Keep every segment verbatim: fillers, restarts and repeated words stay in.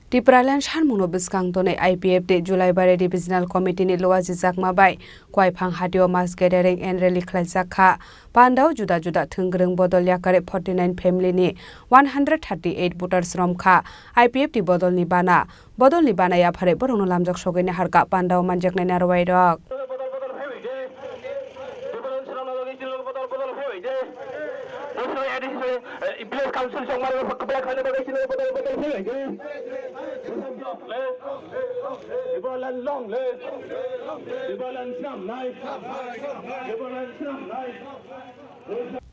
Tipraland sanmungno bwskang tonwi I P F T Julaibari Divisional Committee ni luajijakma bai Kwaiphang hatio mass gathering and rally khlaijak kha. Pandao juda juda thwngkwrwng bodol yakarwi forty nine family ni one hundred thirty eight voters romkha. I P F T bodolni bana, bodolni bana yaphare borokno lamjak sogwi naharkha pandao manjaknai narwairok.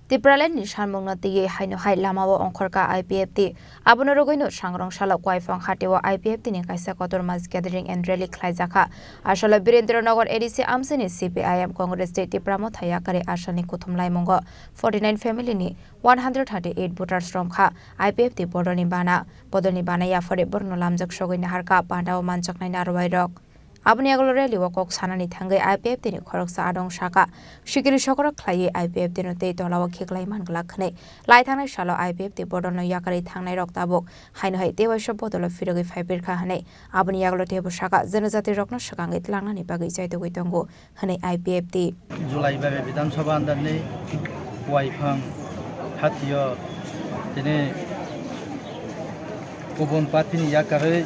Tipraland ni sanmungno twiwi haino hai lamao ongkhorkha I P F T. Abono rwgwino sangrong salo Kwaiphang hatio I P F T ni kaisa kotor mass gathering and rally khlaijakha. Asalo Birendra Nagar A D C amchini C P I M Congress tei Tipra Motha yakarwi asalni kuthum laimungo forty nine family ni one hundred thirty eight voters romkha. I P F T bodolni bana, bodolni bana yaphare borokno lamjak sogwi naharkha pandao manjaknai narwairok. Aboni yagulo rally o kok sanani thangwi I P F T ni khoroksa adong saka, sikiri sokoro khlaiwi I P F T no tei tolao khiklai man glak hwnwi lai thangnai salo I P F T bodolno yakarwi thangnairok tabuk haino hai tei waisa bodolo phirogwi phaiphirkha hwnwi aboni yagulo teibo saka, janajati rokno swkangwi tlangnani bagwi chaitugwi tongo hwnwi I P F T. Julaibari Bidhan Sabha under ni Kwaiphang hatio tini kubun party ni yakarwi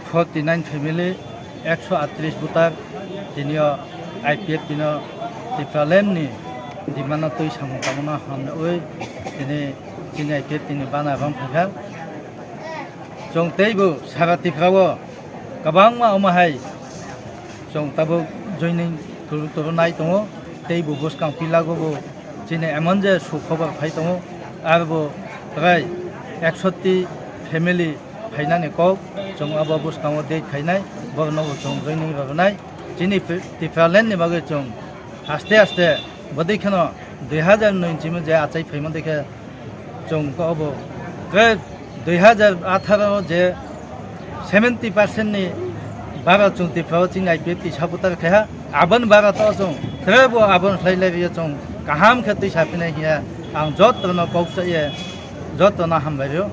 forty nine family, ekso atris voter, tinio I P F T no Tipraland ni demand no twi samung tangmano hamnwi tini chini I P F T ni bana rong phaikha. Chwng teibo sara Tripura o kwbangma omo hai chwng tabuk joining turu turu nai tongo, teibo bwskang pilago bo chini emon je sukhobor phai tongo, arbo prai eksotti family phainani kok, chwng abo bwskango date khainai, borokno bo chwng joining rwnai. Chini Tri-, Tipraland ni bagwi chwng aste aste bodei kheno dui hazar noi chimo je achai phaimo dekhe chwng to obo. Tei dui hazar atharo je seventy percent ni bara chwng Tripura o chini I P F T supporter khe ha, aboni bara to chwng tei bo aboni khlai lai rio chwng kaham khe twi saphinai hiya ang jotono kok sa ye jotono hambai rio.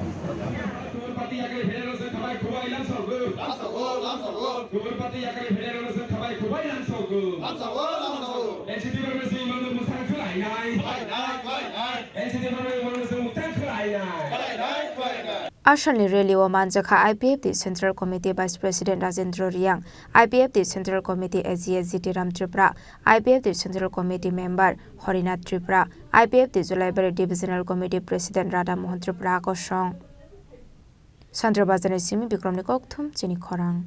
Asalni rally o manjakha I P F T Central Committee Vice President Rajendra Reang, I P F T Central Committee A G S G T Ram Tripura, I P F T Central Committee Member Horinath Tripura, I P F T Julaibari Divisional Committee President Radha Mohan Tripura kosong. Chandra Bazar ni simi Bikram ni kokthum chini khorang.